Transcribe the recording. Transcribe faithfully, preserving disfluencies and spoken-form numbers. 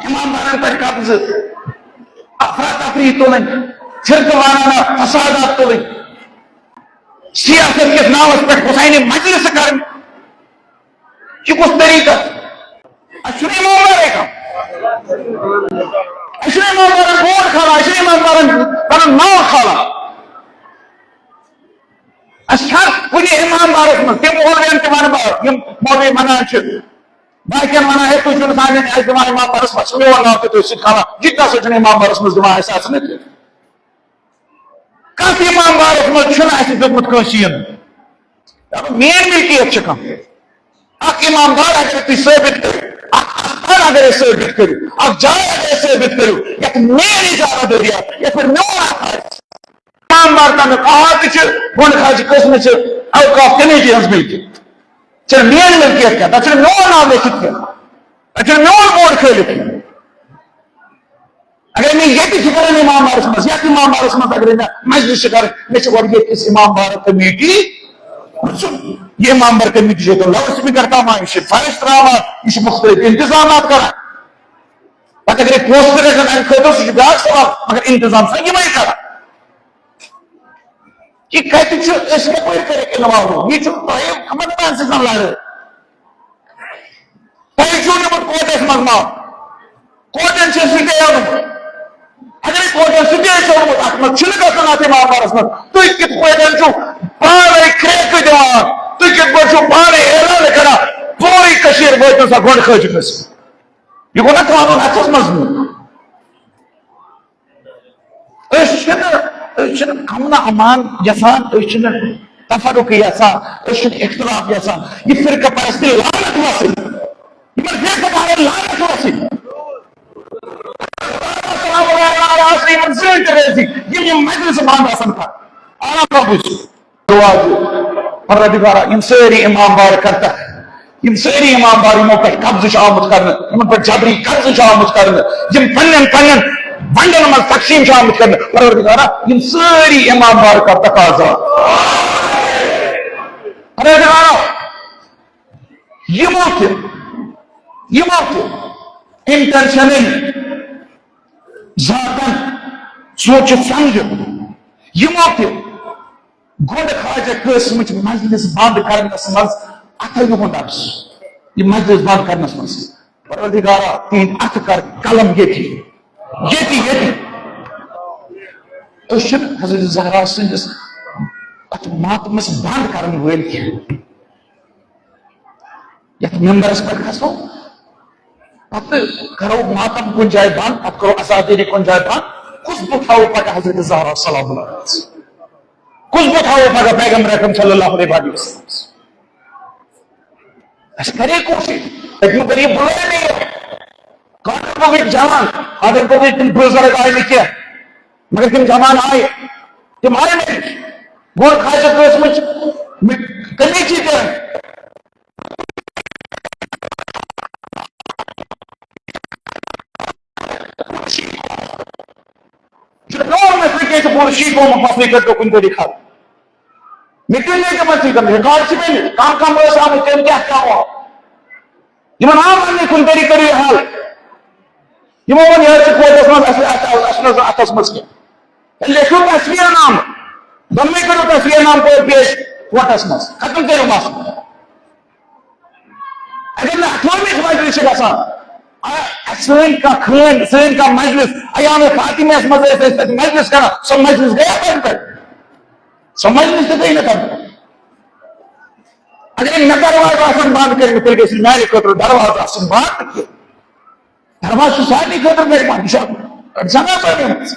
ایماندارن پٮ۪ٹھ قبضہٕ، افراتفری تُلٕنۍ، فرقہٕ وارانہ فسادات تُلٕنۍ، سیاست کِس ناوس پٮ۪ٹھ حسینی مجلس کرٕنۍ۔ یہِ کُس طریقہٕ؟ اَسہِ چھُنہٕ ایماندارے کانٛہہ۔ اَسہِ چھُنہٕ ایماندارن ووٹ کھالان، اَسہِ چھُنہٕ ایماندارن پنُن ناو کھالان۔ اَسہِ چھا کُنہِ ایماندارس منٛز تِم مولوین تہِ ونہٕ بہٕ، یِم مولوی ونان چھِ، باقین ونان، ہے، تُہۍ چھِو نہٕ سانٮ۪ن، اَسہِ دِوان ایماندارس، پتہٕ چھُ میون ناو تہِ تٔتھۍ سۭتۍ کھالان۔ یہِ تہِ نہ سا چھُنہٕ ایماندارس منٛز دِوان احساس نہٕ کینٛہہ۔ کتھ ایماندارس منٛز چھُنہٕ اَسہِ دیُتمُت کٲنٛسہِ یِنہٕ؟ دَپان، میٲنۍ ملکیت چھِ کم۔ اکھ ایماندار اگر تُہۍ ثٲبت کٔرِو، اکھ اخبار اگر أسۍ ثٲبت کٔرِو، اکھ جاے اگر أسۍ ثٲبت کٔرِو، یتھ میٲنۍ اجازت دٲری آسہِ، یتھ پٮ۪ٹھ میون حق آسہِ۔ ایماندار تمیُک آ تہِ چھِ، بۄنہٕ خاجہِ قٕسمہٕ چھِ اوقاف کمیٹی ہٕنٛز ملکیت۔ چھِ میٲنۍ ملکیت کینٛہہ، تتھ چھُنہٕ میون ناو لیکھِتھ کینٛہہ، تتھ چھُنہٕ میون بورڈ کھٲلِتھ کینٛہہ۔ اگر مےٚ ییٚتہِ چھِ کران امام بارس منٛز، یتھ امام بارس منٛز اگر مےٚ مجلس چھِ کرٕنۍ، مےٚ چھِ گۄڈٕ ییٚتہِ کِس امام بار کمیٹی پرژھُن۔ یہِ امام بار کمیٹی چھِ ییٚتہِ لاؤڈ سپیکر تھاوان، یہِ چھِ فرش تراوان، یہِ چھِ مختلف انتظامات کران۔ پتہٕ اگر پونٛسہٕ تہِ رٹن امہِ خٲطرٕ، سُہ چھُ بیٛاکھ سوال، مگر انتظام چھِ یِمے کران۔ یہِ کتہِ چھُ، أسۍ کپٲرۍ کٔرِکھ انوالو؟ یہِ چھُ تۄہہِ یِمن پانسٕے زن لڑٲے۔ تۄہہِ چھُو نیوٗمُت کوٹس منٛز ناو، کوٹن چھُ سٹے اوٚنمُت۔ اگرے کوٹن سٹے چھُ اوٚنمُت، اتھ منٛز چھُنہٕ گژھُن اتھ امام بارس منٛز۔ تُہۍ کِتھ پٲٹھۍ چھِو پانے کرٛیکہٕ دِوان؟ تُہۍ کِتھ پٲٹھۍ چھِو پانے اعلان کران، پوٗرٕ کٔشیٖر وٲتِو سا گۄڈٕ خٲجہِ کٲنٛسہِ؟ یہِ گوٚو نا قانوٗن اتھس منٛز نیُن؟ أسۍ چھِنہٕ، أسۍ چھِنہٕ امن امان یژھان، أسۍ چھِنہٕ تفرقہٕ یژھان، أسۍ چھِنہٕ اختلاف یژھان۔ یہِ فرقہٕ پرستی لعنت وسٕنۍ، یِمن فرقہٕ دارن لعنت وسٕنۍ۔ یِمن زٕہٕنۍ تہِ رٲضی، یِم یِم مجلس بنٛد آسن کران۔ آرام سان بوٗزِو۔ دروازٕ۔ پروردگارا، یِم سٲری امام بار کرتکھ، یِم سٲری امام بار یِمو پٮ۪ٹھ قبضہٕ چھُ آمُت کرنہٕ، یِمن پٮ۪ٹھ جبری قبضہٕ چھُ آمُت کرنہٕ، یِم پننٮ۪ن پننٮ۪ن ونڈن منٛز تقسیٖم چھِ آمٕتۍ کرنہٕ، پروردگارا، یِم سٲری امام بار کرتکھ آزاد۔ پروردگارا، یِمو تہِ، یِمو تہِ انٹینشنلی ذاتن سوٗنٛچِتھ سمجھِتھ، یِمو تہِ گۄڈٕ خواجہ قٲسمٕچ مجلس بنٛد کرنس منٛز اتھو یِہُنٛد عرض، یہِ مجلس بنٛد کرنس منٛز، پروردگارا، تِہنٛدۍ اتھٕ کر قلم ییٚتی، ییٚتی، ییٚتی۔ أسۍ چھِنہٕ حضرت زہرا سٕنٛدِس اتھ ماتمس بنٛد کرن وٲلۍ کینٛہہ۔ یتھ ممبرس پٮ۪ٹھ کھسو، پتہٕ کرو ماتم کُنہِ جایہِ بنٛد، پتہٕ کرو عزادٲری کُنہِ جایہِ بنٛد۔ کُس بُتھ ہاوو پگاہ حضرت زہرا سلام اللہ علیہا؟ کُس بُتھ ہاوو پگاہ پیغمبر اکرم صلی اللہ علیہ وآلہ وسلم؟ اسہِ کرے کوٗشش، لیکن مگر یہِ بُلٲے نہٕ یہِ۔ قادر بوگٕکۍ جوان، قادر بوگٕکۍ تِم بُزرگ آیہِ نہٕ کینٛہہ، مگر تِم جوان آیہِ، تِم آیہِ مےٚ نِش۔ گوٚو خاص کٲنٛسہِ منٛز چھِ کمی چیٖز تہِ۔ یہِ چھُ پرٛون مسلہٕ کینٛہہ، یہِ چھُ پوٗرٕ شیٖعہ قومُک مسلہٕ، یہِ کٔرۍتو کُنہِ طریٖقہٕ حل۔ مےٚ کیٛاہ لٔگۍ یِمن سۭتۍ؟ ریکارڈ چھِ مےٚ نِش۔ کم کم ٲسۍ آمٕتۍ، تِم کیٛاہ کم آو؟ یِمن آو وننہٕ، کُنہِ طریٖقہٕ کٔرِو یہِ حل۔ یِمو ووٚن، یہِ حظ چھِ کوٹس منٛز، اَسہِ، اَسہِ، اَسہِ نہ حظ اَتھس منٛز کینٛہہ۔ ییٚلہِ لیکھِو تصویر نامہٕ، دۄنوَے کٔرِو تصویر نامہٕ پٲٹھۍ پیش کوٹس منٛز، ختم کٔرِو مسلہٕ۔ اگر نہٕ اَٹھووُہمِس مجلس چھِ گژھان، آ، سٲنۍ کانٛہہ خٲنۍ، سٲنۍ کانٛہہ مجلس، ایام فاطمیس منٛز ٲسۍ أسۍ تَتہِ مجلس کران، سۄ مجلس گٔیہ تَمہِ پٮ۪ٹھ؟ سۄ مجلس تہِ گٔے نہٕ تَمہِ پٮ۪ٹھ۔ اگر مےٚ دروازٕ آسن بنٛد کٔرمٕتۍ، تیٚلہِ گژھِ نہٕ میانہِ خٲطرٕ دروازٕ آسُن بنٛد کینٛہہ۔ دروازٕ چھُ سارنٕے خٲطرٕ مہربان، یہِ چھُ اکھ زنان پرنٲومٕژ۔